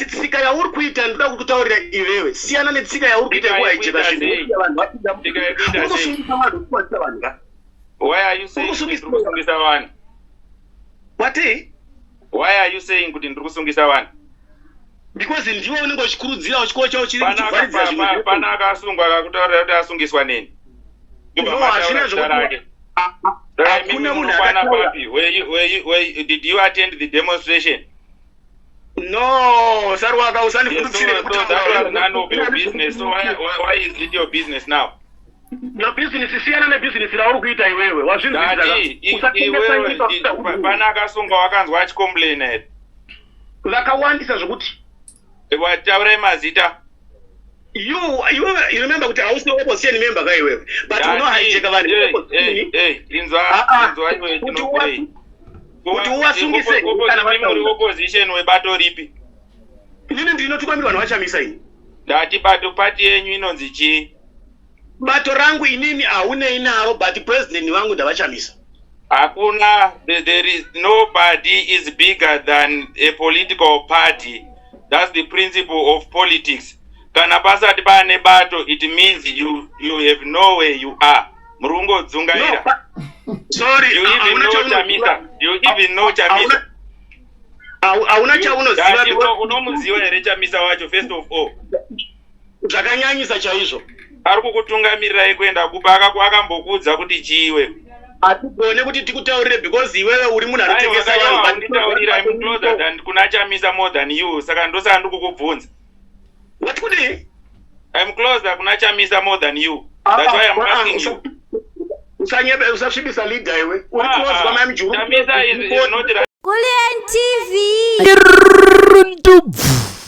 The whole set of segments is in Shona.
But tsika yauri kuita, ndoda kukutaurira iwewe, siyana netsika yauri kuita Tsika yekuhaijeka yekuita zvinhu. sei? Vanhu vapinda Tsika yekuita sei? kusungisa vanhu, kukwazisa vanhu ka. Why are you saying kuti ndiri kusungisa vanhu? Watei? Why are you saying kuti ndiri kusungisa vanhu? Because ndiwe unenge uchikurudzira, uchikocha, Pana uchivharidzira zvimwe zvese. Pana akasungwa akakutaurira kuti asungiswa neni? No, hazvina Zita rake. Zvokuti Saka imimi hakuna munhu munokwana akataura. papi? Did you attend the demonstration? No, Sarwaka, Yes, so, usandivhundutsire. so that was none of your business. So why is it your business now? No business, siyana nebhizinesi rauri kuita iwewe. Dati iwewe pana akasungwa wakanzwa achicomplaina here? Vakawandisa zvokuti. Wataurai mazita. You, iwewe, you remember kuti hausi opposition member ka iwewe, but Dati, unohaijeka vanhu hey, veopposition. hey, hey, inzwa. Ah, ah. Inzwa iwe. Chinobvei. Kuti uwasungise kana Imi muri vataura. opposition webato ripi? Inini ndinotungamirwa vanhu vaChamisa ini. Ndati bato, pati yenyu inonzi chii? Bato rangu inini haunei naro, but president vangu ndavaChamisa. Hakuna, there is nobody is bigger than a political party. That's the principle of politics. Kana pasati paane bato, it means you have nowhere you are. Muri No, kungodzungaira. Sorry. You even know Chamisa? You even know Chamisa? Hauna chaunoziva. Dati unomuziva here Chamisa wacho, first of all? Zvakanyanyisa chaizvo. Ari kukutungamirirai kuenda kupa akambokuudza kuti chiiwe? Hatigone kuti tikutaurire because iwewe uri munhu anotengesa vanhu, but- Unditaurira, I'm closer than kuna Chamisa more than you, saka ndosaka ndikukubvunza. Wati kudii? I'm closer kuna Chamisa more than you. That's why I'm asking you. Usanyebe, usasvibisa leader iwe. Uri Ah, close ah. kwamai Mujuru. Chamisa is not right. Kulliant TV.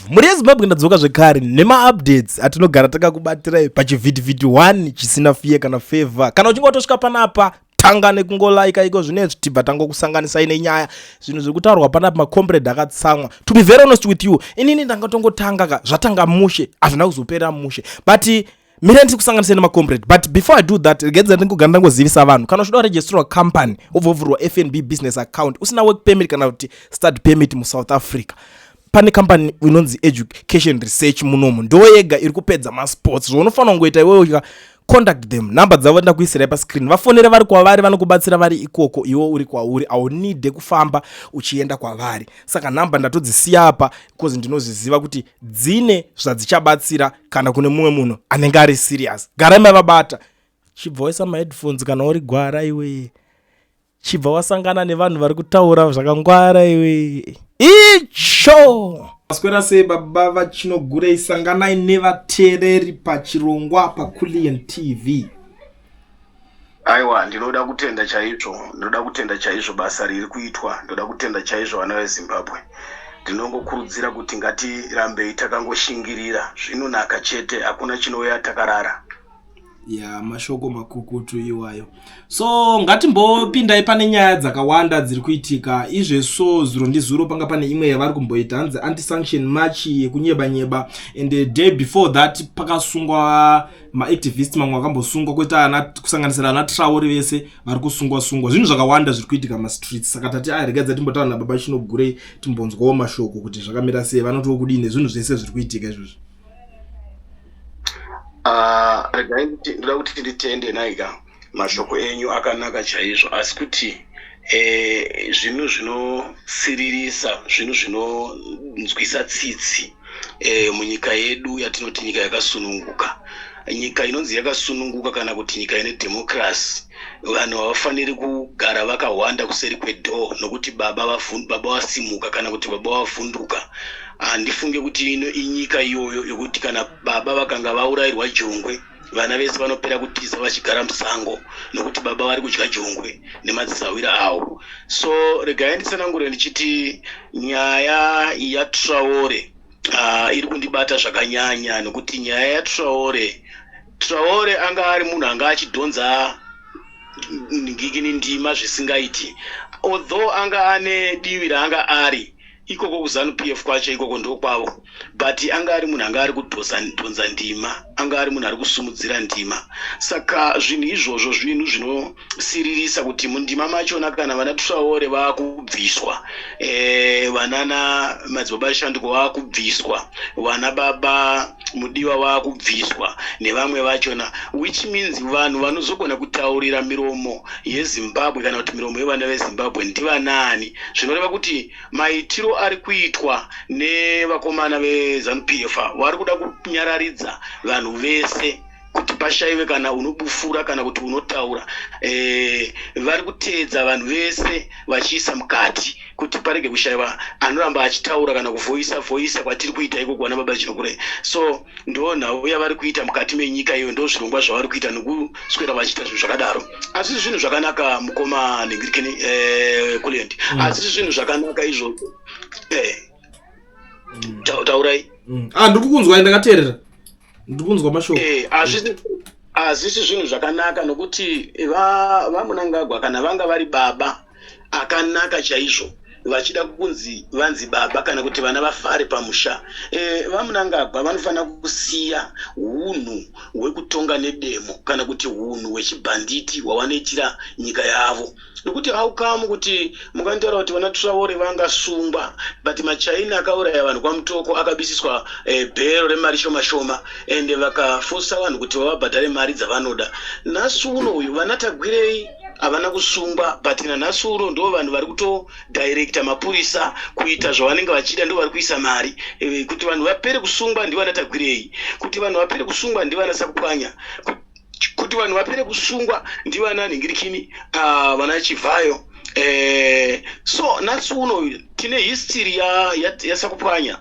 Mhuri yeZimbabwe, ndadzoka zvekare nemaupdates atinogara takakubatirai pachivhitivhiti 1 chisina fear kana favor. Kana uchinge watosvika panapa, tanga nekungolaika iko zvinezvi, tibva tangokusanganisai nenyaya, zvinhu zviri kutaurwa panapa. Macomrade akatsamwa. To be very honest with you, inini ndangatongotanga ka, zvatanga mushe, hazvina kuzopera mushe, but mira ndiri kusanganisai nemacomrade. But before I do that, regedza ndingogara ndangozivisa vanhu: kana uchida kuregisterwa company, wobva wovhurwa FNB business account, usina work permit kana kuti study permit muSouth Africa, pane company inonzi Education Research munomu, ndo yega iri kupedza masports. Zvaunofanira kungoita iwewe, contact them, nhamba dzavo ndakuisirai pascreen. Vafonere vari kwavari, vanokubatsira vari ikoko. Iwe uri kwauri, haunidhe kufamba uchienda kwavari. Saka nhamba ndatodzisiya apa because ndinozviziva kuti dzine zvadzichabatsira kana kune mumwe munhu anenge ari serious. Garai mavabata. Chibva waisa maheadphones kana uri gwara iwe, chibva wasangana nevanhu vari kutaura zvakangwara iwe. Icho maswera sei, baba vaChinogurei? Sanganai nevateereri pachirongwa paCulian TV. Aiwa, ndinoda kutenda chaizvo, ndinoda kutenda chaizvo basa riri kuitwa. Ndoda kutenda chaizvo vana veZimbabwe. Ndinongokurudzira kuti ngatirambei takangoshingirira, zvinonaka chete, hakuna chinouya takarara. Ya, mashoko makukutu iwayo. So ngatimbopindai pane nyaya dzakawanda dziri kuitika izveso. Zuro ndizuro panga pane imwe yavari kumboita, hanzi anti-sanction march yekunyeba-nyeba, and the day before that pakasungwa maactivist mamwe akambosungwa, kuita ana, kusanganisira ana Traore, vese vari kusungwa sungwa. Zvinhu zvakawanda zviri kuitika mastreets. Saka tati ai, regadza timbotaura nababa Chinogurei, timbonzwawo mashoko kuti zvakamira sei, vanotiwo kudii nezvinhu zvese zviri kuitika izvozvi. Ah, regai ndoda kuti nditende naika, mashoko enyu akanaka chaizvo, asi kuti zvinhu zvinosiririsa, zvinhu zvinonzwisa tsitsi munyika yedu yatinoti nyika yakasununguka, nyika inonzi yakasununguka kana kuti nyika ine dhemokirasi, vanhu havafaniri kugara vakahwanda kuseri kwedoor nokuti baba vasimuka kana kuti baba vavhunduka. Handifunge kuti ino inyika iyoyo yokuti kana baba vakanga vaurayirwa jongwe, vana vese vanopera kutiza vachigara musango nokuti baba vari kudya jongwe nemadzisahwira avo. So regai nditsanangure ndichiti nyaya yaTraore iri kundibata zvakanyanya, nokuti nyaya yaTraore, Traore anga ari munhu anga achidhonza ngikini ndima zvisingaiti, although anga ane divi raanga ari. Ikoko kuZanu PF kwacho ikoko ndokwavo, but anga ari munhu anga ari kudhonza ndima, anga ari munhu ari kusumudzira ndima. Saka zvinhu izvozvo zvinhu zvinosiririsa kuti mundima machona kana vana Traore vaakubviswa, vanana madzibaba Shanduko vaakubviswa, vana baba Mudiwa vaakubviswa nevamwe vachona, which means vanhu vanozogona kutaurira miromo yeZimbabwe kana kuti miromo yevana veZimbabwe ndivanaani? Zvinoreva kuti maitiro ari kuitwa nevakomana veZanu PF, vari kuda kunyararidza vanhu vese kuti pashaive kana unobufura kana kuti unotaura. Vari kuteedza vanhu vese vachiisa mukati kuti parege kushaiwa anoramba achitaura kana kuvhoisa vhoisa kwatiri kuita iko kuwana baba Chinokure. So ndo nhau yavari kuita mukati menyika iyo, ndo zvirongwa zvavari kuita nokuswera vachiita zvinhu zvakadaro. Asi zvinhu zvakanaka, mukoma Ningirikini, Kulient, asi zvinhu zvakanaka izvozvo. Taurai. Ah, ndiri kukunzwai, ndakateerera, ndiri kunzwa mashoko. Hazvisi zvinhu zvakanaka nokuti vaMunangagwa kana vanga vari baba akanaka chaizvo, vachida kunzi vanzi baba kana kuti vana vafare pamusha, vaMunangagwa vanofanira kusiya unhu hwekutonga nedemo kana kuti unhu hwechibhanditi hwavanoitira nyika yavo, nokuti haukamu kuti munganitaura kuti vana Traore vangasungwa, but maChina akauraya vanhu kwaMutoko akabisiswa bhero remari shoma shoma, ende vakafosa vanhu kuti vavabhadhare mari dzavanoda. Nhasi uno uyu vana Tagwirei havana kusungwa, but nanhasi uno ndo vanhu vari kutodirecta mapurisa kuita zvavanenge vachida, ndo vari kuisa mari kuti vanhu vapere kusungwa. Ndivana Tagwirei. Kuti vanhu vapere kusungwa ndivana Sakupwanya. Kuti vanhu vapere kusungwa ndivana Nhingirikini, vana Chivhayo. So nhasi uno tine history yaSakupwanya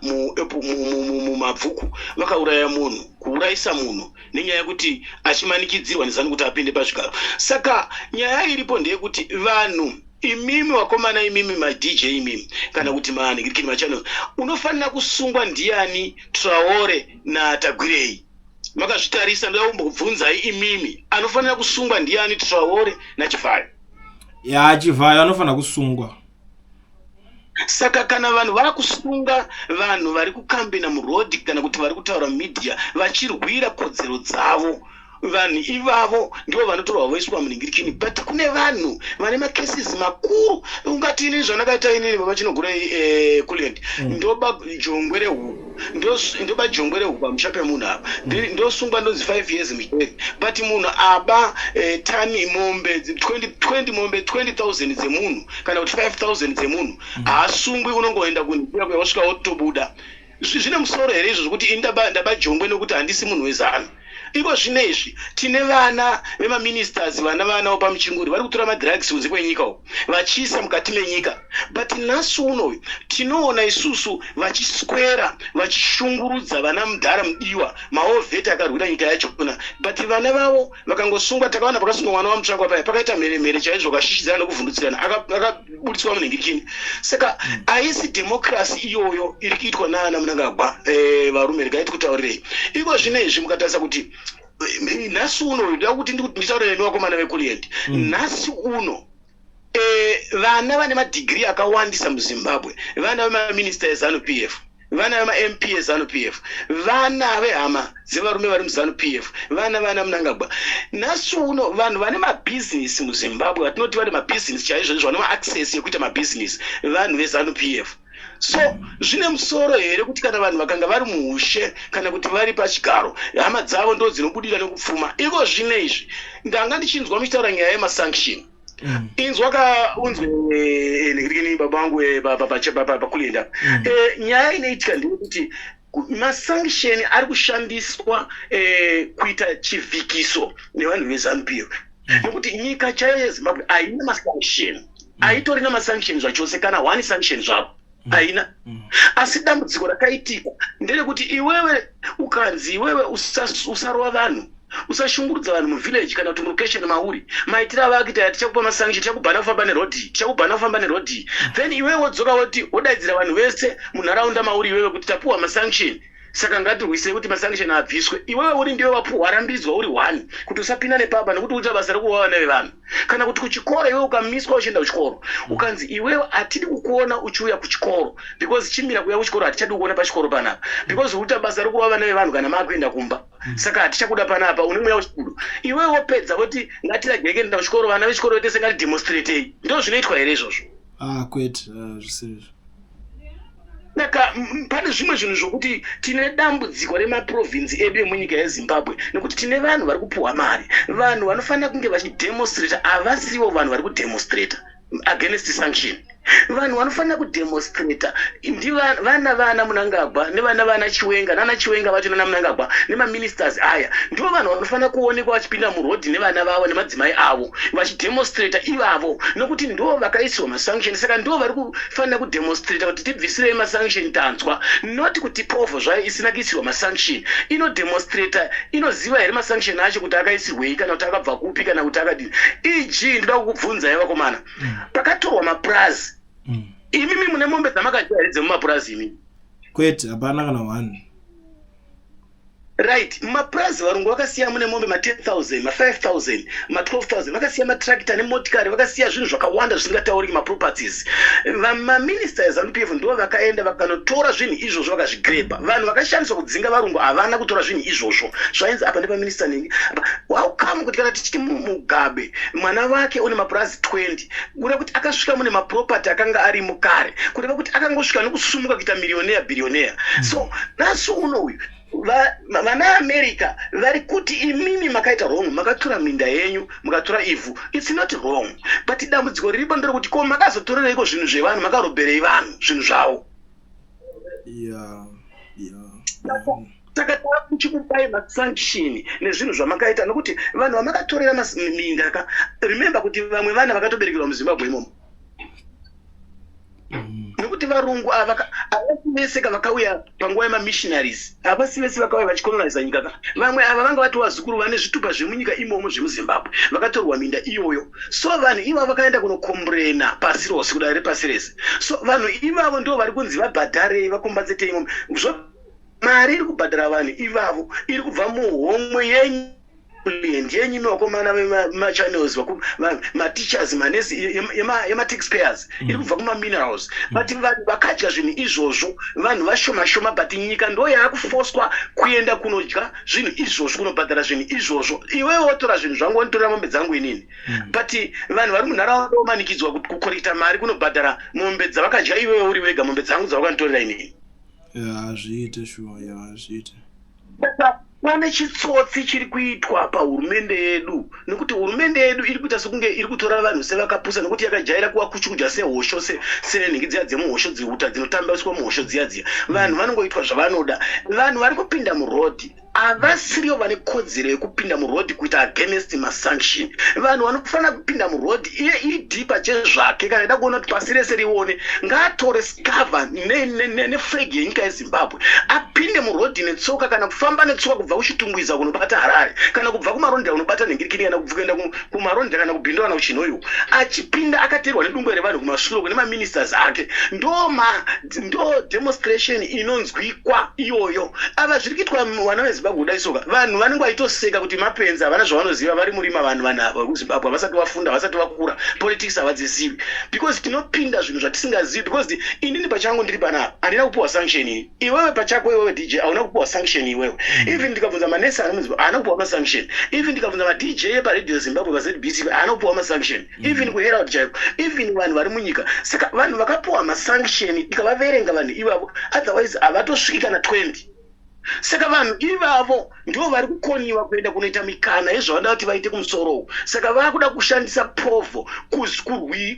muMabvuku, vakauraya munhu, kuurayisa munhu nenyaya yekuti achimanikidzirwa neZanu kuti apinde pazvigaro. Saka nyaya iripo ndeyekuti vanhu imimi vakomana, imimi maDJ, imimi kana kuti manhingirikini machannel, unofanira kusungwa ndiani? Traore naTagwirei? Makazvitarisa, ndoda kumbokubvunzai imimi, anofanira kusungwa ndiani, Traore naChivhayo? Ya, Chivhayo anofanira kusungwa. Saka kana vanhu vari kusunga vanhu vari kukambena murodhi kana kuti vari kutaura mumedia vachirwira kodzero dzavo, vanhu ivavo ndivo vanotorwa voiswa munhingirikini, but kune vanhu vane macases makuru. Ungati inini zvandakaita inini, baba Chinogurei, Kulend, ndoba jongwe rehuku, ndoba jongwe rehuku pamusha pemunhu apa, ndosungwa, ndonzi 5 years mujeri, but munhu aba tani mombe 20, 20 mombe 20,000 dzemunhu kana kuti 5000 dzemunhu haasungwi, unongoenda kunhikira kuya wasvika wotobuda. Zvine musoro here izvo zvokuti ini ndaba jongwe nekuti handisi munhu weZanu? Iko zvino izvi tine vana vemaministers, vana vanawo pamuchinguri vari kutora madrugs kunze kwenyika uko vachiisa mukati menyika, but nhasi unoyu tinoona isusu vachiswera vachishungurudza vana mudhara Mudiwa, mawar vet akarwira nyika yachona, but vana vavo vakangosungwa. Takaona pakasungwa mwana waMutsvangwa paya, pakaita mheremhere chaizvo, vakashishidzana nokuvhundutsirana, akabudiswa munhingirikini. Saka haisi democracy iyoyo iri kuitwa naana Munangagwa. Varume, regai tikutaurirei. Iko zvino izvi mukatarisa kuti nhasi uno, ndoda kuti nditaure nemi vakomana veKulient, nhasi uno vana vane madhigiri akawandisa muZimbabwe vana vemaminista eZanu PF, vana vemaMP eZanu PF, vana vehama dzevarume vari muZanu PF, vana Munangagwa. Nhasi uno vanhu vane mabhizinesi muZimbabwe, vatinoti vane mabhizinesi chaizvo izvo, vane maaccess yekuita mabhizinesi, vanhu veZanu PF. So zvine musoro here kuti kana vanhu vakanga vari muushe kana kuti vari pachigaro, hama dzavo ndo dzinobudira nekupfuma? Iko zvino izvi ndanga ndichinzwa muchitaura nyaya yemasanction. Inzwa ka unzwe, nekutikini baba vangu, pakuenda nyaya inoitika ndeyekuti masanction ari kushandiswa kuita chivhikiso nevanhu veZanu PF, nekuti nyika chaiyo yeZimbabwe haina masanction, haitorina masanction zvachose, kana one sanction zvavo haina. Asi dambudziko rakaitika nderekuti iwewe ukanzi iwewe usarova vanhu, usashungurudza vanhu muvillage kana kuti mulocation mauri, maitiro avakuita ya tichakupa masanction, tichakubhana kufamba nerodhi, tichakubhana kufamba nerodhi, then iwewe wodzoka woti wodaidzira vanhu vese munharaunda mauri iwewe kuti tapuwa masanction. Saka ngatirwisei kuti masanction abviswe. Iwewe uri ndiwe wapuhwa rambidzwa uri one kuti usapinda nepapa nekuti uita basa rekuva vana vevanhu. Kana kuti kuchikoro iwewe ukamiswa uchienda kuchikoro ukanzi iwewe hatidi kukuona uchiuya kuchikoro because chimira kuuya kuchikoro, hatichadi kukuona pachikoro panapa because uri kuita basa rekurova vana vevanhu kana maakuenda kumba, saka hatichakuda panapa, une mweya wechikudo. Iwewe wopedza woti ngatiragei kuenda kuchikoro, vana vechikoro vete sengatidemonstratei. Ndo zvinoitwa here izvozvo? Ah, kwete, ah, zvisiri. Saka pane zvimwe zvinhu zvokuti tine dambudziko remaprovinsi edu emunyika yeZimbabwe nekuti tine vanhu vari kupuhwa mari. Vanhu vanofanira kunge vachidemonstrata havasivo vanhu vari kudemonstrata against sanction. Vanhu vanofanira kudemonstrata ndivana vana Munangagwa nevana vana Chiwenga, nana Chiwenga vacho nana Munangagwa nemaministers aya. Ndivo vanhu vanofanira kuonekwa vachipinda murodhi nevana vavo nemadzimai avo vachidemonstrata ivavo, nokuti ndo vakaisirwa masanction. Saka ndo vari kufanira kudemonstrata kuti tibvisirei masanction, tanzwa, not kuti povho zvayo isina kuisirwa masanction inodemonstrata. Inoziva here masanction acho kuti akaisirwei, kana kuti akabva kupi, kana kuti akadini? E.g., ndoda kukubvunzai vakomana, pakatorwa mapurazi, imimi mune mombe dzamakadya here dzemumapurazi imimi? Kwete, hapana kana one. Right, mumapurazi varungu vakasiya mune mombe ma10 000, ma5 000, ma12 000. Vakasiya matrakita nemotikari, vakasiya zvinhu zvakawanda zvisingatauriki, maproperties. Maminista eZANU PF ndo vakaenda vakanotora zvinhu izvozvo, vakazvigrabha. Vanhu vakashandiswa kudzinga varungu havana kutora zvinhu izvozvo. Zvainzi apa ndepaminista ningi. How come kuti kana tichiti Mugabe mwana vake une mapurazi 20, kureva kuti akasvika mune maproperty akanga arimo kare, kureva kuti akangosvika nokusumuka kuita millionaire, billionaire? So nhasi uno uyu vana America vari kuti imimi makaita wrong, makatora minda yenyu, mukatora ivhu. It's not wrong, but dambudziko riripo nderekuti ko makazotorereiko zvinhu zvevanhu? Makaroberei vanhu zvinhu zvavo? Saka takuchikupai masanction nezvinhu zvamakaita, nokuti vanhu vamakatorera minda ka, remember kuti vamwe vana vakatoberekerwa muZimbabwe imomo, nekuti varungu ava havasi vese ka vakauya panguva yemamissionaries, havasi vese vakauya vachicoloniza nyika ka. Vamwe ava vanga vati vazukuru vane zvitupa zvemunyika imomo zvemuZimbabwe, vakatorwa minda iyoyo. So vanhu ivavo vakaenda kunocomplaina pasi rose, kudare repasi rese. So vanhu ivavo ndo vari kunzi vabhadharei, vacompensatei imomo. Zvo mari iri kubhadhara vanhu ivavo iri kubva muhomwe yenyu, yenyu imi vakomana vemachannels, mateachers, manesi, yemataxpayers, iri kubva kumaminerals. But vanhu vakadya zvinhu izvozvo vanhu vashoma shoma, but nyika ndo yaakufoswa kuenda kunodya zvinhu izvozvo, kunobhadhara zvinhu izvozvo. Iwewe wotora zvinhu zvangu, wonitorera mombe dzangu inini, but vanhu vari munharaunda vomanikidzwa kucollecta mari kunobhadhara mombe dzavakadya iwewe uri wega, mombe dzangu dzavakanditorera inini. Hazviite sure, yeah, hazviite. Saka pane chitsotsi chiri kuitwa pahurumende yedu, nekuti hurumende yedu iri kuita sekunge iri kutora vanhu sevakapusa, nekuti yakajaira kuva kuchudya sehosho, senhingi dziya dzemuhosho, dzihuta dzinotambiswa muhosho dziya dziya. Vanhu vanongoitwa zvavanoda. Vanhu vari kupinda murodhi havasirivo vane kodzero yekupinda murodhi kuita against masanction. Vanhu vanofanira kupinda murodhi, iye ED pachezvake, kana ida kuona kuti pasi rese rione, ngaatore scarf neflag yenyika yeZimbabwe, apinde murodhi netsoka, kana kufamba netsoka kubva kuChitungwiza kunobata Harare, kana kubva kuMarondera kunobata Nhingirikini, kana kuenda kuMarondera, kana kuBindura, kana kuChinhoyi, achipinda akateerwa nedungwe revanhu kumashure kune maministers ake. Ndo demonstration inonzwikwa iyoyo. Ava zviri kuitwa vana veZimbabwe kudai soka, vanhu vanenge vachitoseka kuti mapenzi, havana zvavanoziva, vari murima. Vanhu ava vekuZimbabwe havasati vafunda, havasati vakura, politics havadzizivi, because tinopinda zvinhu zvatisingazivi. Because inini pachangu ndiri panapa, handina kupiwa sanction ini. Iwewe pachako, iwewe DJ, hauna kupiwa sanction iwewe. Even ndikabvunza manesi ari muZimbabwe, haana kupiwa masanction. Even ndikabvunza maDJ epaRadio Zimbabwe, paZBC, haana kupiwa masanction. Even kuHerald chaiko, even vanhu vari munyika. Saka vanhu vakapiwa masanction, ndikavaverenga vanhu ivavo, otherwise havatosviki kana 20. Saka vanhu ivavo ndivo vari kukoniwa kuenda kunoita mikana yezvavanoda kuti vaite kumusoro uku. Saka vakuda kushandisa povho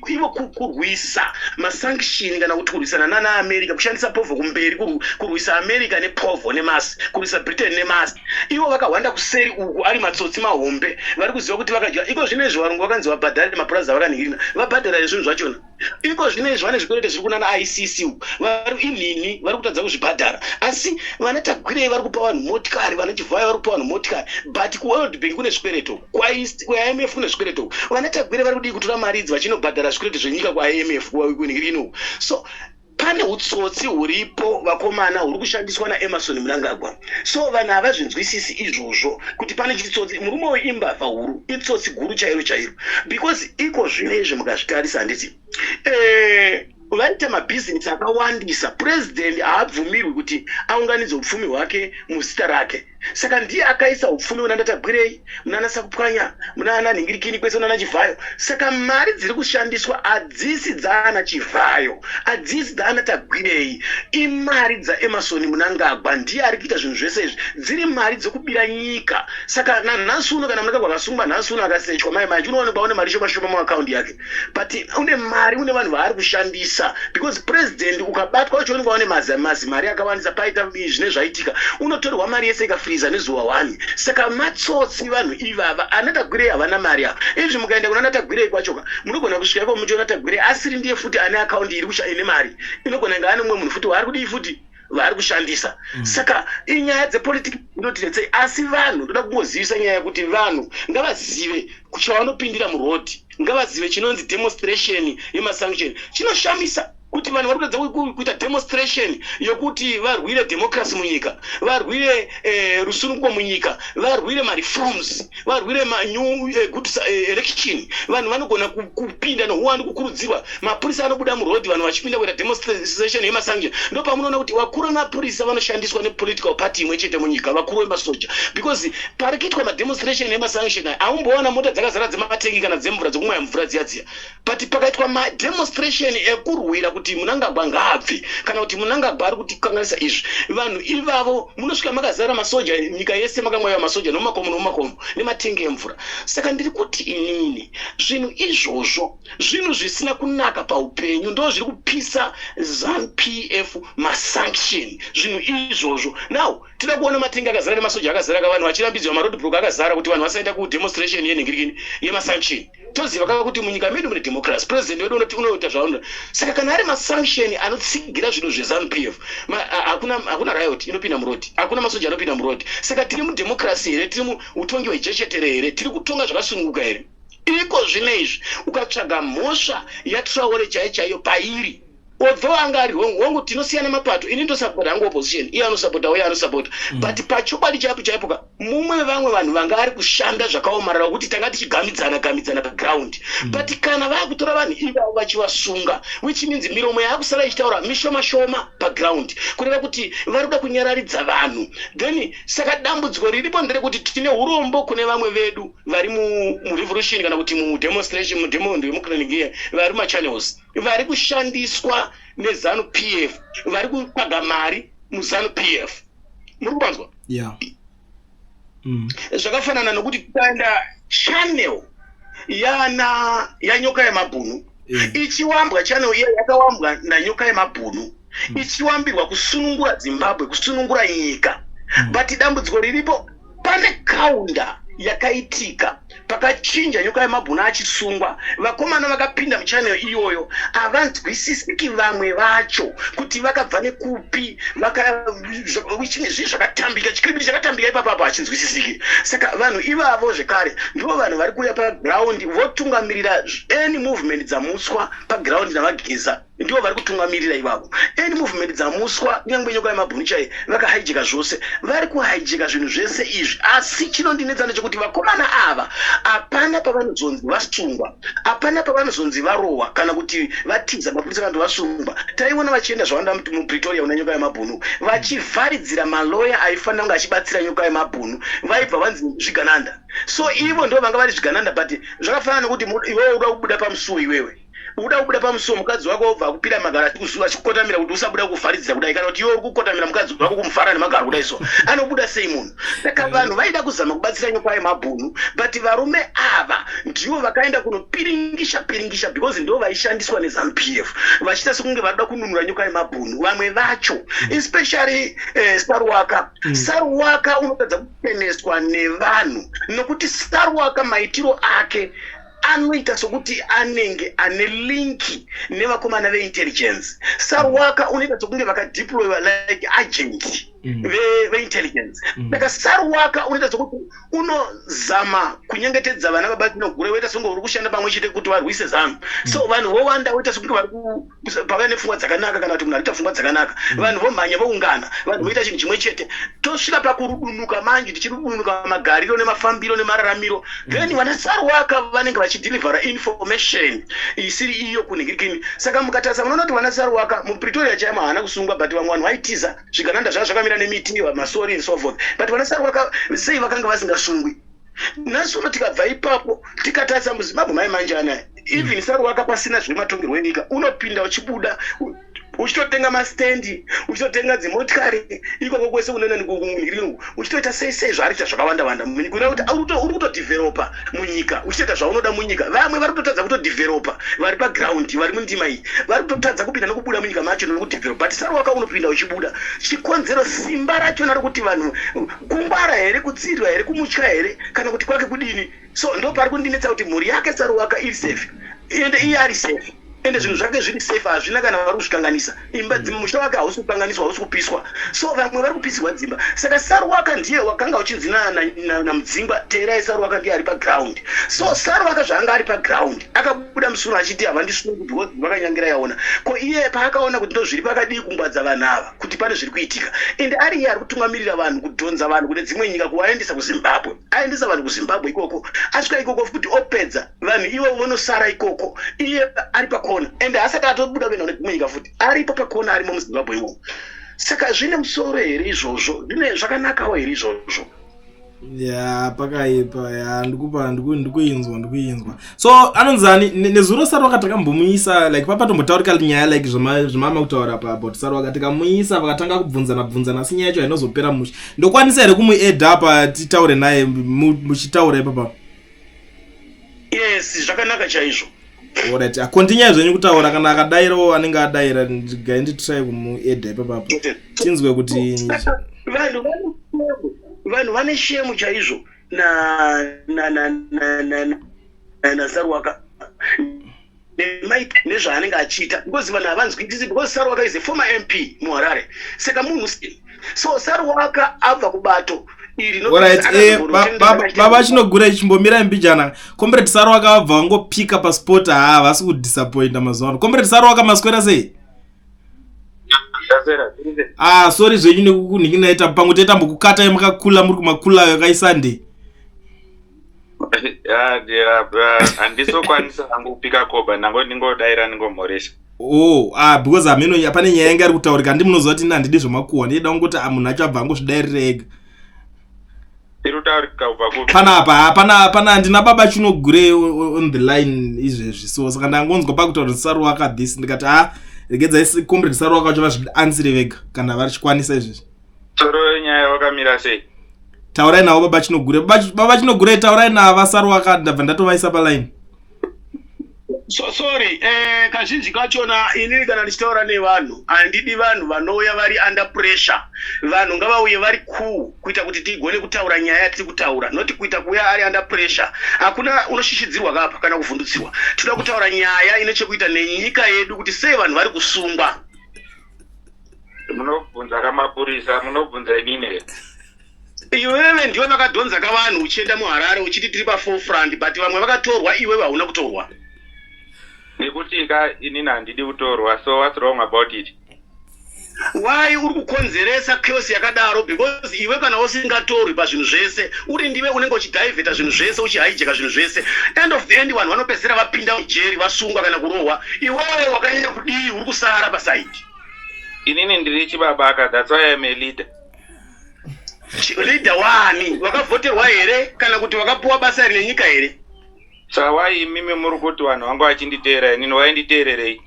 ivo kurwisa masanction, kana kuti kurwisana nana America, kushandisa povho kumberi, kurwisa America nepovho nemasi, kurwisa Britain nemasi. Ivo vakahwanda kuseri uku ari matsotsi mahombe, vari kuziva kuti vakadya. Iko zvino izvi varungu vakanzi vabhadhare mapurazi avakanhingirina, vabhadhara zvinhu zvachona. Iko zvino izvi vane zvikwereti zviri kunana ICC uku, vari inhini vari kutadza kuzvibhadhara. Asi vana Tagwirei vari kupa vanhu motikari, vana Chivhaya vari kupa vanhu motikari, but kuWorld Bank kune zvikwereti, kuIMF kune zvikwereti. Vana Tagwirei vari kudii kutora mari idzi vachinobhadhara zvikwereti zvenyika kuIMF, kunhingirikini uku? So pane Pane utsotsi huripo, vakomana, huri kushandiswa naEmmerson Mnangagwa. So vanhu havazvinzwisisi izvozvo, kuti pane chitsotsi. Murume uyu imbavha huru, itsotsi guru chairo chairo, because iko zvino izvi mukazvitarisa, handiti, vaita mabhizinesi akawandisa. Purezidendi haabvumirwi kuti aunganidze upfumi hwake muzita rake. Saka ndiye akaisa upfumi muna Ndatagwirei, munana Sakupwanya, munana Nhingirikini, kwese munana Chivhayo. Saka mari dziri kushandiswa hadzisi dzaana Chivhayo, hadzisi dzaana Tagwirei, imari dzaEmmerson Mnangagwa. Ndiye ari kuita zvinhu zvese izvi, dziri mari dzekubira nyika. Saka nanhasi uno, kana Mnangagwa akasungwa nhasi uno, akasechwa, mai manje unowanikwa une mari shoma shoma muakaundi yake, but une mari, une vanhu vaari kushandisa, because president ukabatwa uchionekwa une mazi mari akawandisa, paita zvine zvaitika, unotorerwa mari yese, ikafiriza nezuva 1. Saka matsotsi vanhu ivava. Ana Tagwirei havana mari ava. Izvi mukaenda kuna Natagwirei kwachoka, munogona kusvika iko muchiona Tagwirei asiri ndiye futi ane akaundi iri kusha ine mari. Inogona inge ane mumwe munhu futi waari kudii futi, vaari kushandisa. Saka inyaya dzepolitiki inotinetsei, asi vanhu, ndoda kungozivisa nyaya yekuti vanhu ngavazive chavanopindira murodhi, ngavazive chinonzi demonstration yemasanction. Chinoshamisa kuti vanhu vari kutadza kuita demonstration yokuti varwire democracy munyika, varwire rusununguko munyika, varwire mareforms, varwire manew good election. Vanhu vanogona kupinda neuwandu, kukurudzirwa. Mapurisa anobuda murodhi vanhu vachipinda kuita demonstration yemasanction. Ndo pamunoona kuti vakuru vemapurisa vanoshandiswa nepolitical party imwe chete munyika, vakuru vemasoja, because pari kuitwa mademonstration emasanction aya, haumboona mota dzakazara dzematengi kana dzemvura, dzekumwaya mvura dziya dziya. But pakaitwa mademonstration ekurwira kuti Mnangagwa ngaabve, kana kuti Mnangagwa ari kutikanganisa izvi, vanhu ivavo munosvika makazara masoja nyika yese, makamwaiwa masoja nomumakomo nomumakomo nematengi emvura. Saka ndiri kuti inini, zvinhu izvozvo zvinhu zvisina kunaka paupenyu, ndo zviri kupisa ZANU PF masanction, zvinhu izvozvo. Now tida kuona matengi akazara nemasoja akazara ka, vanhu vachirambidzwa, maroad block akazara kuti vanhu vasaenda kudemonstration yenhingirikini yemasanction. Toziva kaka kuti munyika medu mune democracy, president wedu unoti unoita zvaanoda. Saka kana ari masanction anotsigira zvinhu zveZANU PF, hakuna riot inopinda murodhi, hakuna masoja anopinda murodhi. Saka tiri mudemocracy here? Tiri muutongi hwejechetere here? Tiri kutonga zvakasununguka here? Iko zvino izvi ukatsvaga mhosva yaTraore chaiyo chaiyo pairi, although anga ari wrong, hongu, tinosiyana mapato, ini ndosapota hangu opposition, iye anosapota, uye anosapota. But pachokwadi chaipo chaipo ka, mumwe vevamwe vanhu vanga ari kushanda zvakaomarara kuti tanga tichigamidzana gamidzana paground. But kana vaakutora vanhu ivavo vachivasunga, which means miromo yaakusara ichitaura mishoma shoma paground, kureva kuti vari kuda kunyararidza vanhu. Then saka dambudziko riripo nderekuti tine urombo kune vamwe vedu vari murevolution kana kuti mudemonstration, mudemo ndemukranige, vari mumachannels, vari kushandiswa neZANU PF, vari kutsvaga mari muZANU PF. Muri kupanzwa? Yeah. Zvakafanana nokuti tikaenda channel yana yaNyoka yemabhunu, ichiwambwa, channel iya yakawambwa naNyoka yemabhunu, ichiwambirwa kusunungura Zimbabwe, kusunungura nyika. But dambudziko riripo, pane kaunda yakaitika pakachinja Nyoka yemabhunu achisungwa. Vakomana vakapinda muchannel iyoyo havanzwisisiki vamwe vacho kuti vakabva nekupi, zvii zvakatambika, chikiribidi chakatambika ipapapo hachinzwisisiki. Saka vanhu ivavo zvekare ndivo vanhu vari kuuya paground votungamirira any movement dzamutswa paground naVaGeza. Ndivo vari kutungamirira ivavo any movement dzamuswa, kunyange Nyoka yemabhunu chai vakahijacka zvose, vari kuhijacka zvinhu zvese izvi. Asi chinondinetsa ndechekuti vakomana ava hapana pavanozonzi vasungwa, hapana pavanozonzi varohwa kana kuti vatiza mapurisa kana kuti vasungwa. Taiona vachienda zvavanoda muPretoria una Nyoka yemabhunu, vachivharidzira maloya aifanira kunge achibatsira Nyoka yemabhunu, vaibva vanzi zvigananda. So ivo ndo vanga vari zvigananda, but zvakafanana nekuti iwewe uda kubuda pamusuwo, iwewe uda kubuda pamusuwo, mukadzi wako wobva akupira magaro, achikukotamira kuti usabuda, kuvharidzira kudai, kana kuti iwe uri kukotamira mukadzi wako kumuvhara nemagaro kudai, so anobuda sei munhu? Saka vanhu vaida kuzama kubatsira Nyoka yemabhunu, but varume ava ndivo vakaenda kunopiringisha piringisha, because ndo vaishandiswa neZANU PF, vachiita sekunge varikuda kununura Nyoka yemabhunu. Vamwe vacho, especially Saruwaka. Saruwaka unotadza kucheneswa nevanhu, nokuti Saruwaka maitiro ake anoita sokuti anenge ane link nevakomana veintelligence. Saruwaka unoita sokunge vakadeployiwa like agent. Veintelligence. Saka Saruwaka unoita sokuti unozama kunyengetedza vana baba Chinogure, woita songe uri kushanda pamwe chete kuti varwise ZANU. So vanhu vowanda, woita sokunge vari pavaya nepfungwa dzakanaka, kana kuti munhu arikuita pfungwa dzakanaka. Vanhu vomhanya, voungana, vanhu voita chinhu chimwe chete. Tosvika pakurudunuka manje, tichirudunuka magariro nemafambiro nemararamiro. Then vana Saruwaka vanenge vachidhilivhara information isiri iyo kunhingirikini. Saka mukatarisa, munoona kuti vana Saruwaka muPretoria chaimo haana kusungwa, but vamwe vanhu vaitiza, zvigananda zvava zvakamira nemiti, masori and so forth. But vana Saruwaka sei vakanga vasingasungwi? Nhasi uno tikabva ipapo, tikatarisa muZimbabwe mai manje anaya, even Saruwaka pasina zvematongerwo enyika, unopinda uchibuda, uchitotenga mastendi, uchitotenga dzimotikari ikoko kwese kunoenda nekuhingirikini, uchitoita sei sei zvaari kuita zvakawanda wanda munyika. Unoona kuti uri kutodhivheropa munyika, uchitoita zvaunoda munyika. Vamwe vari kutotadza kutodhivheropa, vari paground, vari mundima iyi, vari kutotadza kupinda nekubuda munyika macho nekudhivheropa, but Saruwaka unopinda uchibuda. Chikonzero, simba rachona rokuti vanhu kungwara here, kudziirwa here, kumutya here, kana kuti kwake kudini? So ndo pari kundinetsa kuti mhuri yake Saruwaka iri safe, ende iye ari safe, ende zvinhu zvake zviri safe, hazvina kana vari kuzvikanganisa. Imba, musha wake hausi kukanganiswa, hausi kupiswa. So vamwe vari kupisirwa dzimba. Saka Saruwaka ndiye wakanga uchinzi naMudzingwa, teerai Saruwaka, ndiye ari paground. So Saruwaka zvaanga ari paground, akabuda musuro achiti havandisungi because vakanyangira yaona. Ko iye paakaona kuti ndo zviri, pakadii kungwadza vanhu ava kuti pane zviri kuitika? Ende ari iye ari kutungamirira vanhu, kudhonza vanhu kune dzimwe nyika, kuvaendesa kuZimbabwe. Aendesa vanhu kuZimbabwe ikoko, asvika ikoko futi opedza vanhu ivo, vonosara ikoko, iye ari pakona, ende haasati atobuda kuenda kune dzimwe nyika futi, aripo pakona, arimo muZimbabwe imomo. Saka zvine musoro here izvozvo? Zvine zvakanakawo here izvozvo? Ya, pakaipa. Ya, ndikupa, ndikuinzwa, ndikuinzwa. So anonzani nezuro Saruwaka takambomuisa, like papatombotaurika nyaya like zvamama kutaura pa about Saruwaka, tikamuisa, vakatanga kubvunzana bvunzana, asi nyaya yacho hainozopera mushe. Ndokwanisa here kumuedha apa titaure naye muchitaura ipapa? Yes, zvakanaka chaizvo. Alright, akontinyai zvenyu kutaura. Kana akadairawo, anenge adaira. Gai nditry kumuedha ipapapo, tinzwe kuti Vanhu vane shame chaizvo na na na na na na naSaruwaka nezvaanenge achiita, because vanhu havanzwisisi, because Saruwaka is a former MP muHarare. Saka munhu, so Saruwaka abva kubato iri. Alright, baba Chinogura, chimbomira mbijana. Comrade Saruwaka vabva vangopika paspot. Haa, havasi kudisappointa mazuva ano. Comrade Saruwaka, maswera sei? Ah, sorry zvenyu nekukunhinginaita, pamwe taitambokukatai makakula, muri kumakulayo akaisande. Handisokwanisa hangu kupika koba, ndango ndingodaira, ndingomhoresa. Oh, ah, because hameno pane nyaya yanga iri kutaurika. Handi munoziva kuti ini handidi zvemakuhwa, ndida kungoti, ah, munhu acho abva angozvidairira ega. Iri kutaurika kubva kupi? Panapa hapana, pana handina baba Chinogure on the line izvezvi. So saka ndangonzwa pakutaura kuti Saruwaka this, ndikati, ah, regedzai Comrade Saruwaka vacho vazviansire vega kana varichikwanisa izvezvi. Soro wenyaya wakamira sei? Taurai navo, baba Chinogure. Baba Chinogure, taurai nava Saruwaka, ndabva ndatovaisa paline. So sorry, kazhinji kachona inini kana ndichitaura nevanhu, handidi vanhu vanouya vari under pressure. Vanhu ngavauye vari cool kuita kuti tigone kutaura nyaya yatiri kutaura, noti kuita kuuya ari under pressure. Hakuna unoshishidzirwa kapa kana kuvhundutsirwa. Tinoda kutaura nyaya ine chekuita nenyika yedu, kuti sei vanhu vari kusungwa. Munobvunza kamapurisa, munobvunza inini here? Iwewe ndiwe vakadhonza kavanhu uchienda muHarare uchiti tiri paforefront, but vamwe vakatorwa, iwewe hauna kutorwa. Nekuti ka inini handidi kutorwa, so what's wrong about it? Why uri kukonzeresa chaos yakadaro? Because iwe kana usingatorwi pazvinhu zvese, uri ndiwe unenge uchidhaivheta zvinhu zvese, uchihaijeka zvinhu zvese. End of the end, vanhu vanopedzisira vapinda mujeri, vasungwa kana kurohwa. Iwewe wakanyanya kudii? Uri kusara pasaidi. Inini ndiri chibabaka, that's why I'm a leader. Leader wani? Wakavhoterwa here, kana kuti wakapuwa basa rine nyika here? Saka why imimi muri kuti vanhu vangu vachinditeera? Inini wainditeererei?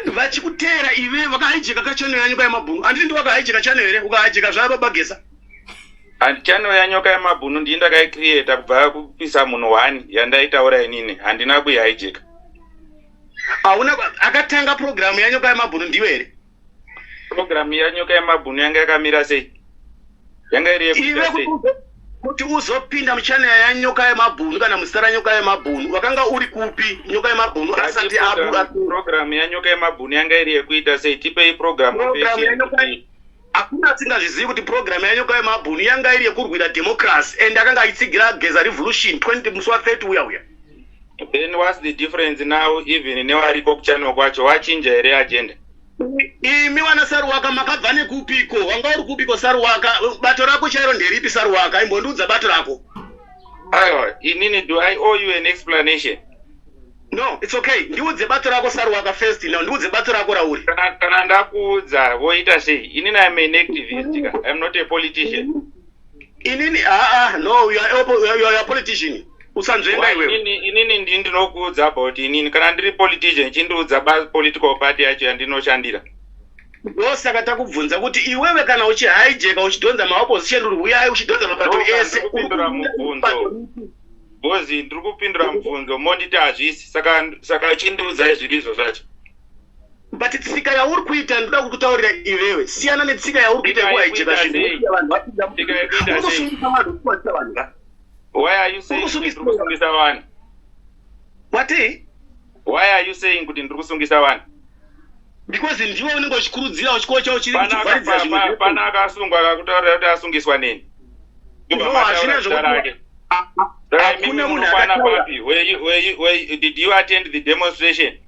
Vachikuteera ive vakahaijeka kachannel yaNyoka Yemabhunu. Handiti ndi wakahaijeka channel here? Ukahaijeka zvaya baba Gesa. Channel yaNyoka Yemabhunu ndii ndakaicreata kubva kupisa munhu one yandaitaura inini, handina kuihaijeka. Hauna akatanga programu yaNyoka Yemabhunu ndiwe here? Programu yaNyoka Yemabhunu yanga yakamira sei? Yanga iri yekuita iwe sei? Kuti uzopinda muchannel yaNyoka Yemabhunu kana muzita raNyoka Yemabhunu, wakanga uri kupi Nyoka Yemabhunu asati abuda? Programu yaNyoka Yemabhunu yanga iri yekuita sei? Tipei program. Program yaNyoka Hakuna asingazvizivi kuti program yaNyoka yemabhunu yanga iri yekurwira democracy and akanga achitsigira Geza Revolution 20 musi wa 30 uya uya. Then what's the difference now, even newariko kuchannel kwacho wachinja here agenda? Imi wana Saruwaka, makabva nekupiko? Wanga uri kupiko, Saruwaka? Bato rako chairo nderipi, Saruwaka? Imbondiudza bato rako. Aiwa, inini, do I owe you an explanation? No, it's okay. Ndiudze bato rako, Saruwaka, first. Now ndiudze bato rako rauri. Kana ndakuudza voita sei? Inini I'm an activist ka, I'm not a politician. Inini, aa, no, you are a politician. Usanzvenga iwewe. Inini ndinokuudza about inini. Kana ndiri politician, chindiudza political party yacho yandinoshandira. Ndosaka takubvunza kuti iwewe kana uchihijacka, uchidhonza maopposition, uri uyai uchidhonza mabato ese. Ndikupindura mubvunzo, bozi. Ndiri kupindura mubvunzo, monditi hazvisi. Saka chindiudzai zvirizvo zvacho. But tsika yauri kuita, ndoda kukutaurira iwewe, siyana netsika yauri kuita yekuhijacka zvinhu. Vanhu kusungisa vanhu, kukwadzisa vanhu ka. Why are you saying kuti ndiri kusungisa vanhu? Watei? Why are you saying kuti ndiri kusungisa vanhu? Because ndiwe unenge uchikurudzira, uchikocha, uchivharidzira zvimwe. Pana akasungwa akakutaurira kuti asungiswa neni? No, hazvina zvokuti hakuna munhu akataura. Papi, did you attend the demonstration?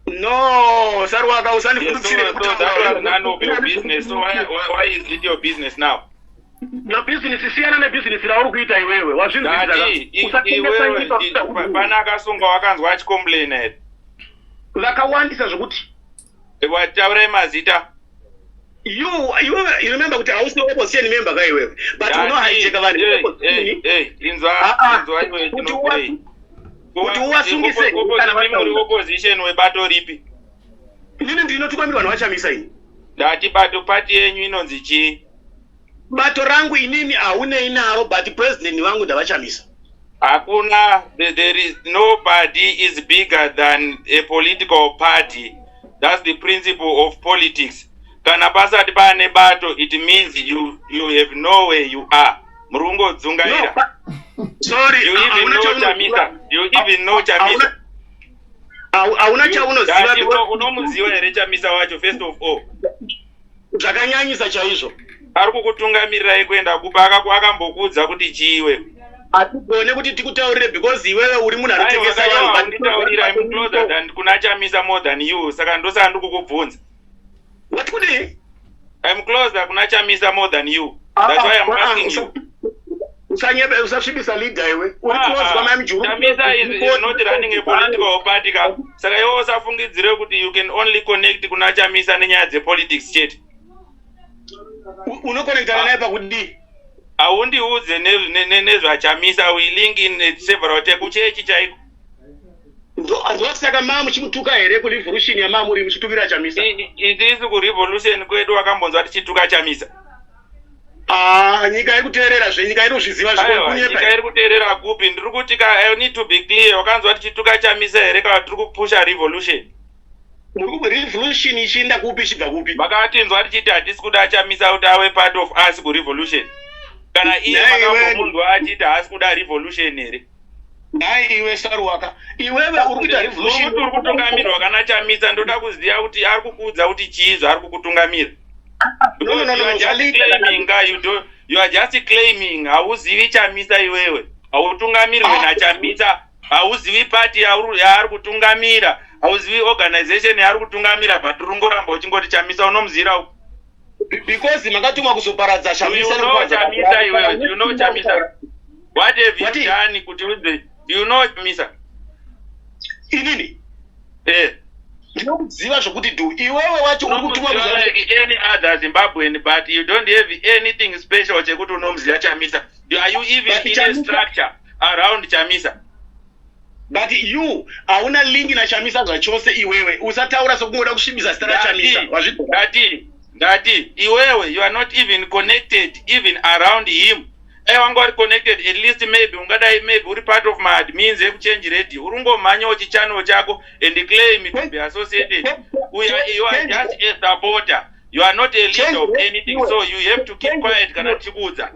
No, Saruwaka, usandivhundutsire. So that was none of your business. So why is it your business now? Mabhizinesi, siyana nebhizinesi rauri kuita iwewe. Wazvinzwisisa? Iwewe, pana akasungwa wakanzwa achicomplaina here? Vakawandisa zvokuti. Wataurai mazita. You, iwewe, you remember kuti hausi opposition member ka iwewe, but unohijacka vanhu. Inzwa, inzwa iwe. Kuti uwasungise. Kana muri opposition webato ripi? Inini ndinotungamirwa nevaChamisa ini. Ndati bato, pati yenyu inonzi chii? Bato rangu inini haunei naro, but president vangu ndavaChamisa. Hakuna, there is nobody is bigger than a political party. That's the principle of politics. Kana pasati paane bato, it means you have no way you are, muri kungodzungaira. Sorry. You even know Chamisa? You even know Chamisa? Hauna chaunoziva. Unomuziva here Chamisa wacho, first of all? Zvakanyanyisa chaizvo. Ari kukutungamirirai kuenda kupa? Akambokuudza kuti chiiwe? Hatigone kuti tikutaurire because iwewe uri munhu anotengesa. Vanhu. Nditaurira, I'm closer than kuna Chamisa more than you, saka ndosaka ndiri kukubvunza. Wati kudii? I'm closer kuna Chamisa more than you. That's why I'm asking you. Usanyebe, usasvibisa leader iwe. Uri close kwamai Mujuru. Chamisa is not running a political party ka. Saka iwe usafungidzire kuti you can only connect kuna Chamisa nenyaya dzepolitics chete. Unoconnectana naye pakudii? Haundiudze nezvaChamisa. We link in several te kuchechi chaiko. Ndosaka maa muchimutuka here kurevolution yamaa muri muchitukira Chamisa? Isisu kurevolution kwedu wakambonzwa tichituka Chamisa? Ah, nyika iri kuteerera zvenyika inozviziva. Nyika iri kuteerera kupi? Ndiri kuti ka, I need to be clear, wakanzwa tichituka Chamisa here kana tiri kupusha revolution? Revolution ichienda kupi, ichibva kupi? Makatinzwa tichiti hatisi kuda Chamisa kuti ave part of us kurevolution? Kana iye makambomunzwa achiti haasi kuda revolution here? Nhai iwe Saruwaka, iwewe uri kuita revolution. Uri kutungamirwa kana Chamisa, ndoda kuziva kuti ari kukuudza kuti chii zvaari kukutungamira. You are just claiming. Hauzivi Chamisa iwewe, hautungamirwe naChamisa, hauzivi pati yaari kutungamira, hauzivi organization yaari kutungamira, but uri ngoramba uchingoti Chamisa unomuzira uku. Because makatumwa kuzoparadza Chamisa. Chamisa iwewe, do you know Chamisa? What have you done kuti udze? Do you know Chamisa? Inini? Eh. Ndinokuziva zvokuti du. Iwewe wacho uri kutumwa. Like any other Zimbabwean, but you don't have anything special chekuti unomuziva Chamisa. Are you even in a structure around Chamisa? But you hauna link naChamisa zvachose iwewe. Usataura sokungoda kusvibisa zita raChamisa. Ndati iwewe, you are not even connected even around him. Ai wanga uri connected, at least maybe ungadai maybe uri part of maadmins ekuchange radio. Uri ungomhanya uchichannel chako and claim to be associated. You are just a supporter, you are not a leader of anything, so you have to keep quiet kana tichikuudza.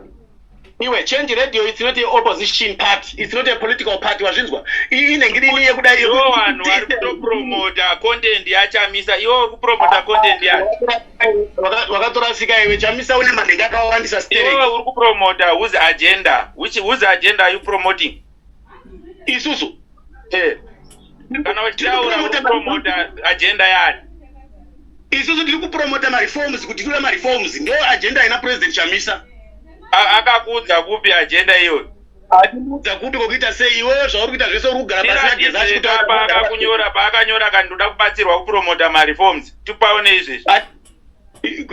Iwe, Change Radio, it's not a opposition party, it's not a political party, wazvinzwa? Inenge rini yekudai. Iwo vanhu vari kutopromota content yaChamisa. Iwe uri kupromota content yacho. Wakatorasika iwe. Chamisa une manhenge akawandisa. Iwewe uri kupromota whose agenda? Whose agenda are you promoting? Isusu? Eh. Kana uchitaura, uri kupromota agenda yani? Isusu tiri kupromota mareforms, kuti tinoda mareforms, ndo agenda ina President Chamisa. Akakuudza kupi agenda iyoyo? Atiudza kupi kokuita sei? Iwewe zvauri kuita zvese, uri kugara pasi naGeza. Paakakunyora, paakanyora kana ndoda kubatsirwa kupromota mareforms, tipaone izvezvi.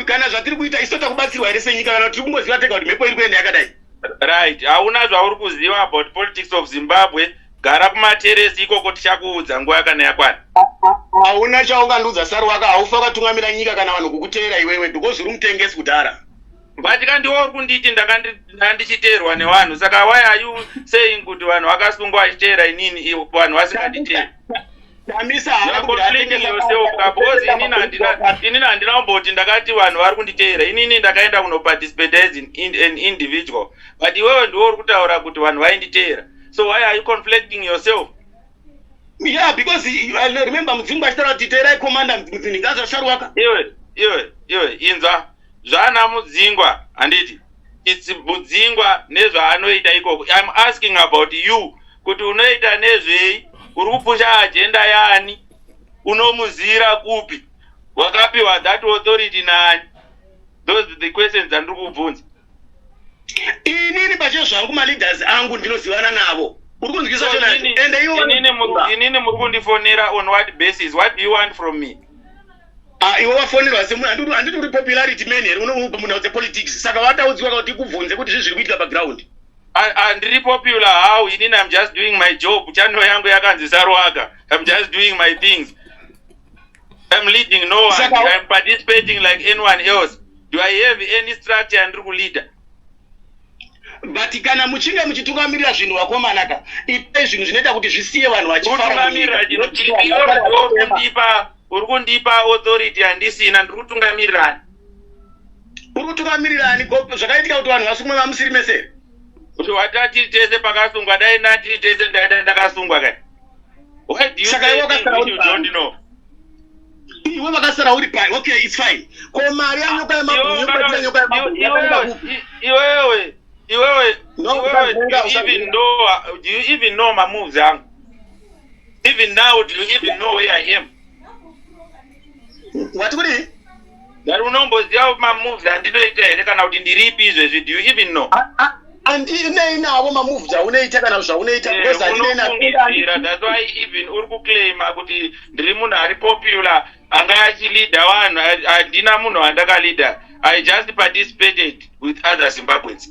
Kana zvatiri kuita isu, takubatsirwa here senyika, kana tiri kungoziva tega kuti mhepo iri kuenda yakadai? Right, hauna zvauri kuziva about politics of Zimbabwe. Gara kumateresi ikoko, tichakuudza nguva kana yakwana. Hauna chaungandiudza, Saruwaka. Haufa wakatungamira nyika kana vanhu kukuteera iwewe, because uri mutengesi kudhara. But kandiwo uri kunditi ndandichiteerwa nevanhu, saka why are you saying kuti vanhu vakasungwa vachiteera inini, vanhu vasinganditeeri? Chamisa haana Conflicting yourself, because inini handina kumboti ndakati vanhu vari kunditeera. Inini ndakaenda kunoparticipate as an individual, but iwewe ndiwo uri kutaura kuti vanhu vainditeera, so why are you conflicting yourself? Yeah, because I remember Mudzingwa achitaura kuti teerai commander ndingazvaSaruwaka. Iwe, iwe, iwe, inzwa zvana Mudzingwa, handiti? It's Mudzingwa nezvaanoita ikoko. I'm asking about you, kuti unoita nezvei, uri kupusha agenda yani, unomuzira kupi, wakapiwa that authority nani? Those are the questions dzandiri kubvunza. Inini pache zvangu, maleaders angu ndinozivana navo, uri kunzwisa? So Chona ende iwo inini muri kundifonera on what basis? What do you want from me? Ah, iwe wafonerwa semunhu, handiti uri popularity man here munhu dzepolitics? Saka wataudziwa kuti kubvunze kuti zvii zviri kuitika paground. Ndiri popular how? Inini I'm just doing my job. Channel yangu yakanzi Saruwaka. I'm just doing my things. I'm leading no one. I'm participating like anyone else. Do I have any structure yandiri kuleader? But kana muchinge muchitungamirira zvinhu, vakomanaka, itai zvinhu zvinoita kuti zvisiye vanhu vachifara. Kutungamirira chinhu chipi? Uri kundipa authority yandisina. Ndiri kutungamirirani? Uri kutungamirirani? Zvakaitika kuti vanhu vasungwe, vamusiri mese. Kuti watati tese pakasungwa, dai natiri tese ndaida ndakasungwa kai. Why do you Saka say iwe wakasara things uri which you don't know? Iwe vakasara uri pai? Okay, it's fine. Ko mari yanyoka yemabhunu, yekubatira nyoka yemabhunu, yakaenda kupi? Iwewe, iwewe, No, iwewe, usazenga, do you even usazenga. know, do you even know my moves angu? Even now, do you even know where I am? Wati kudii? Ngati unomboziva mamoves andinoita here, kana kuti ndiripi izvezvi? Do you even know? Handinei navo mamoves aunoita kana zvaunoita, because handinei. Unofungidzira. That's why even uri kuclaima kuti ndiri munhu ari popular anga achileada vanhu. Handina munhu wandakaleada. I just participated with other Zimbabweans.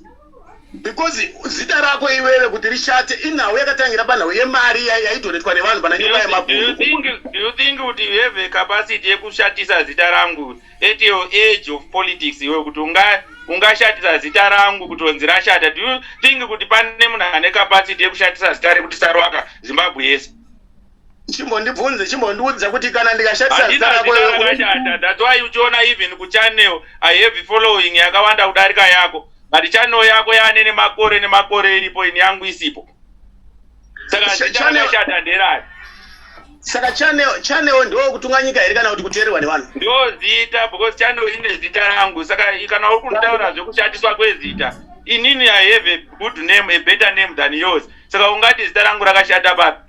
Because zita rako iwewe kuti rishate, inhau yakatangira panhau yemari yaidonetwa nevanhu pana Do nyoka you yemabhunu. think, do you think kuti you have a capacity yekushatisa zita rangu at your age of politics, iwe, kuti ungashatisa zita rangu kutonzi rashata? Do you think kuti pane munhu ane capacity yekushatisa zita rekuti Saruwaka Zimbabwe yese? Chimbondibvunze, chimbondiudza kuti kana ndikashatisa Handina zita rako zita iwewe rakashata. That's why uchiona even kuchannel I have following yakawanda kudarika yako, but channel yako yaane nemakore nemakore iripo, ini yangu isipo. Saka zita rakashata nderani? Saka channel ndo kutunga nyika here, kana kuti kuteererwa nevanhu? Ndo zita, because channel ine zita rangu. Saka kana uri kunditaura zvekushatiswa kwezita, inini I have a good name, a better name than yours. Saka ungati zita rangu rakashata papi?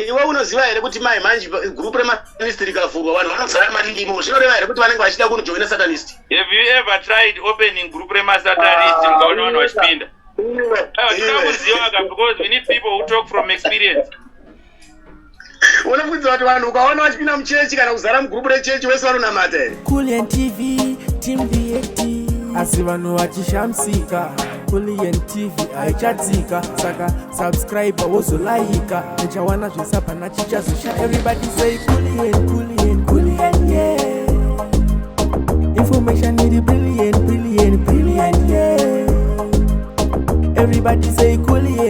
Iwe unoziva here kuti mai manje group remasatanist rikavhurwa, vanhu vanozara maningi imomo? Zvinoreva here kuti vanenge vachida kunojoina satanist? Have you ever tried opening group remasatanist mukaona vanhu vachipinda? Aiwa, tinoda kuziva ka, because we need people who talk from experience. Unofungidzira kuti vanhu ukaona vachipinda muchechi kana kuzara mugroup rechechi wese vanonamata here? Kulian TV, Team VAT, asi vanhu vachishamisika. Kulian TV haichatsika, saka subscribe wozolaika, uchawana zvese, hapana chichazosha. Everybody say Kulian, Kulian, Kulian, yeah. Information iri brilliant, brilliant, brilliant, yeah. Everybody say Kulian.